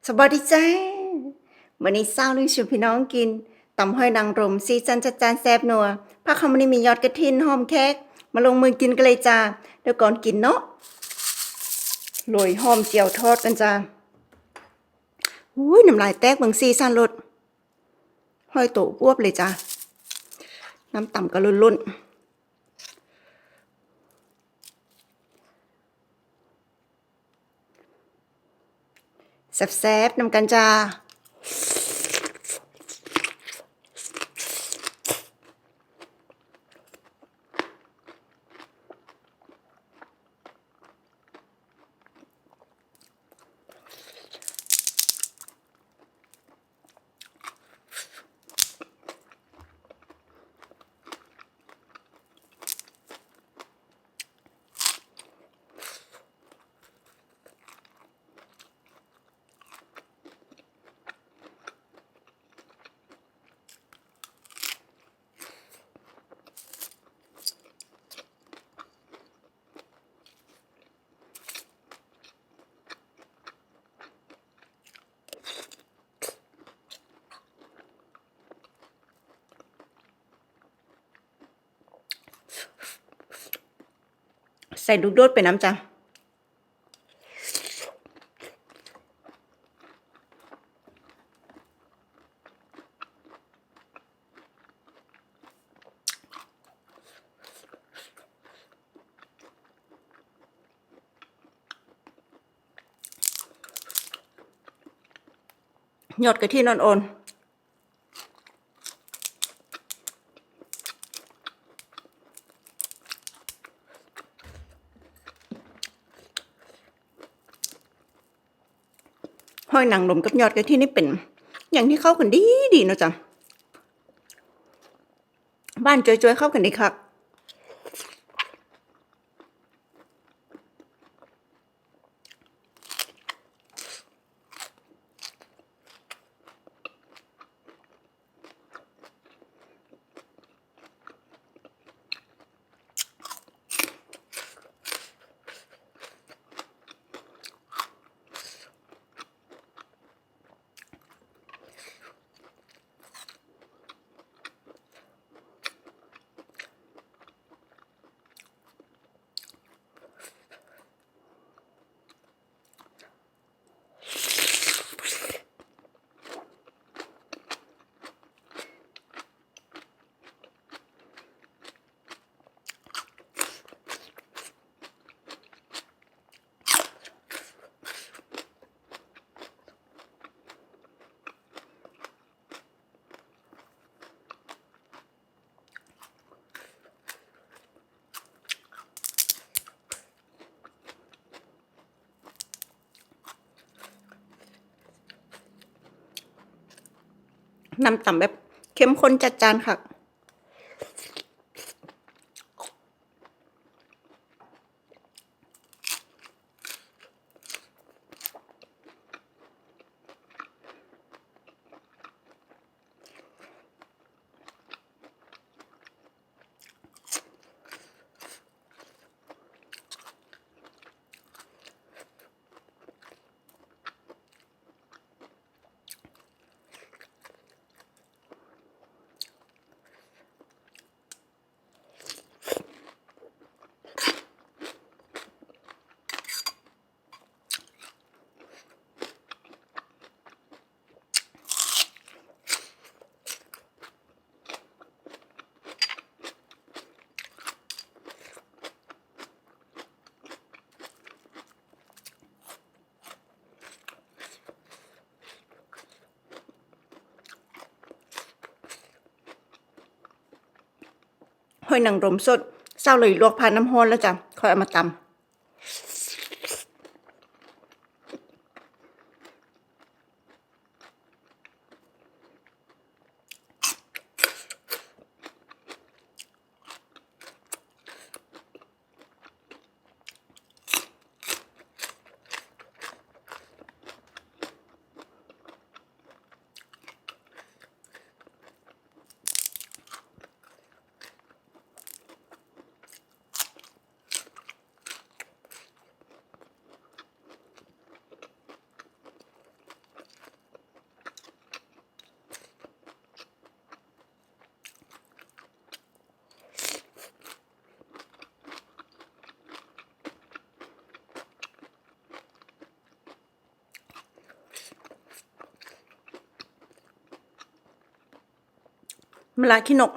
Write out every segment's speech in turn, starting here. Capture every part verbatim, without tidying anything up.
สวัสดีจ้า มื้อนี้สาวลุยชวนพี่น้องกินตำหอยนางรม สีสันจัดจ้านแซ่บนัว ผักหอม มื้อนี้มียอดกระถินหอมแขก มาลงมือกินกันเลยจ้า เดี๋ยวก่อนกินเนาะ โรยหอมเจียวทอดกันจ้า อุ้ย น้ำลายแตกเบิ่งสีสันโลด หอยโตอวบเลยจ้า น้ำตำก็ล้นๆ แซ่บๆ นำกันจ้า ใส่ลูกโดดไปนำจ้ะ ยอดกระถินอ่อนๆ หอยนางรมกับยอดกระถินนี่เป็นอย่างที่เข้ากันดีดีเนาะจ้ะ หวานจ่วยๆ เข้ากันดีคัก น้ำตำแบบเข้มข้นจัดจ้านค่ะ หอยนางรมสด สาวเลยลวกผ่านน้ำร้อนแล้วจ้ะ ค่อยเอามาตำ ห มะระขี้นก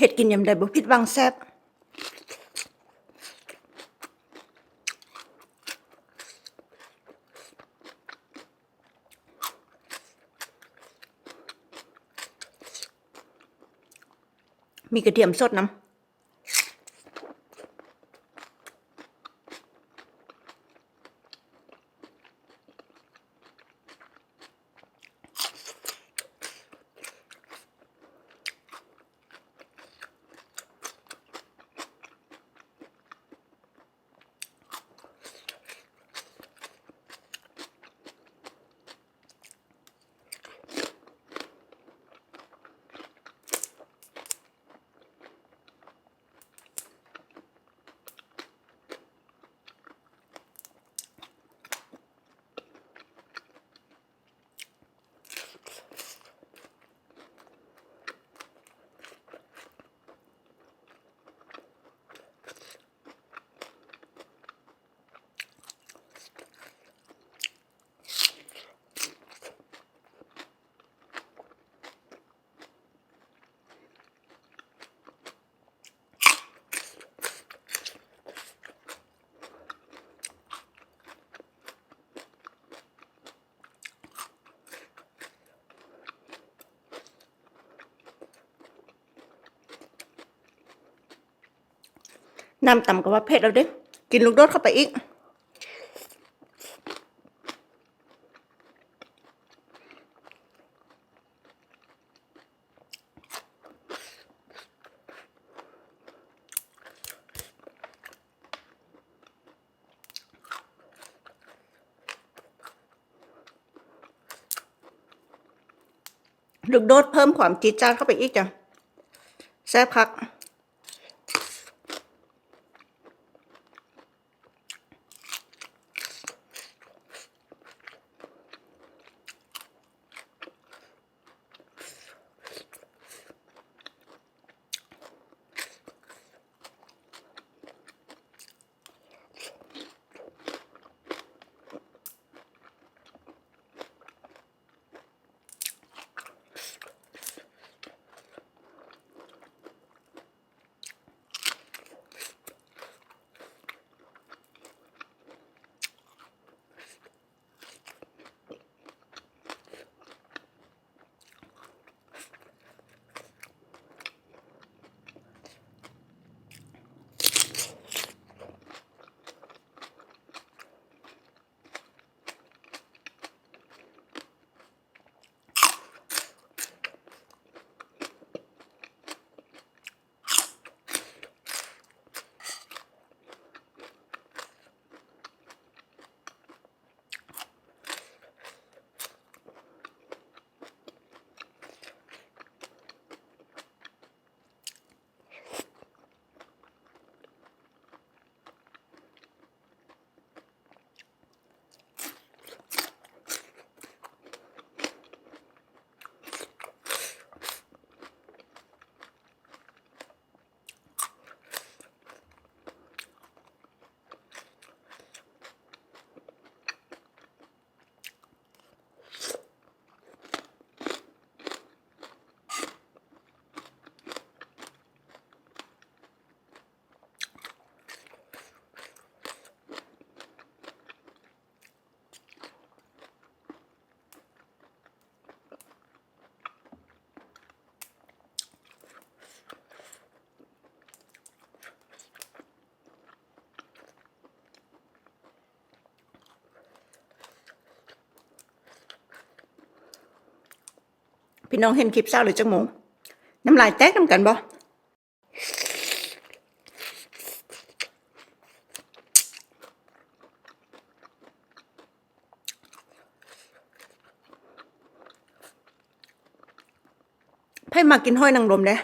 เฮ็ดกินยามใดบ่ผิดหวัง แซ่บ มีกระเทียมสดนำ น้ำตำก็ว่าเผ็ดแล้วเด้ กินลูกโดดเข้าไปอีก ลูกโดดเพิ่มความจี๊ดจ๊าดเข้าไปอีกจ้ะ แซ่บคัก อื พี่น้องเห็นคลิปเช้าหรือจังโมง น้ำลายแตกนำกันบ่ ไผมักกินหอยนางรมเด้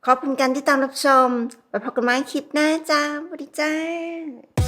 ขอบคุณการติดตามรับชม ไปพบกันใหม่คลิปหน้าจ้า สวัสดีจ้า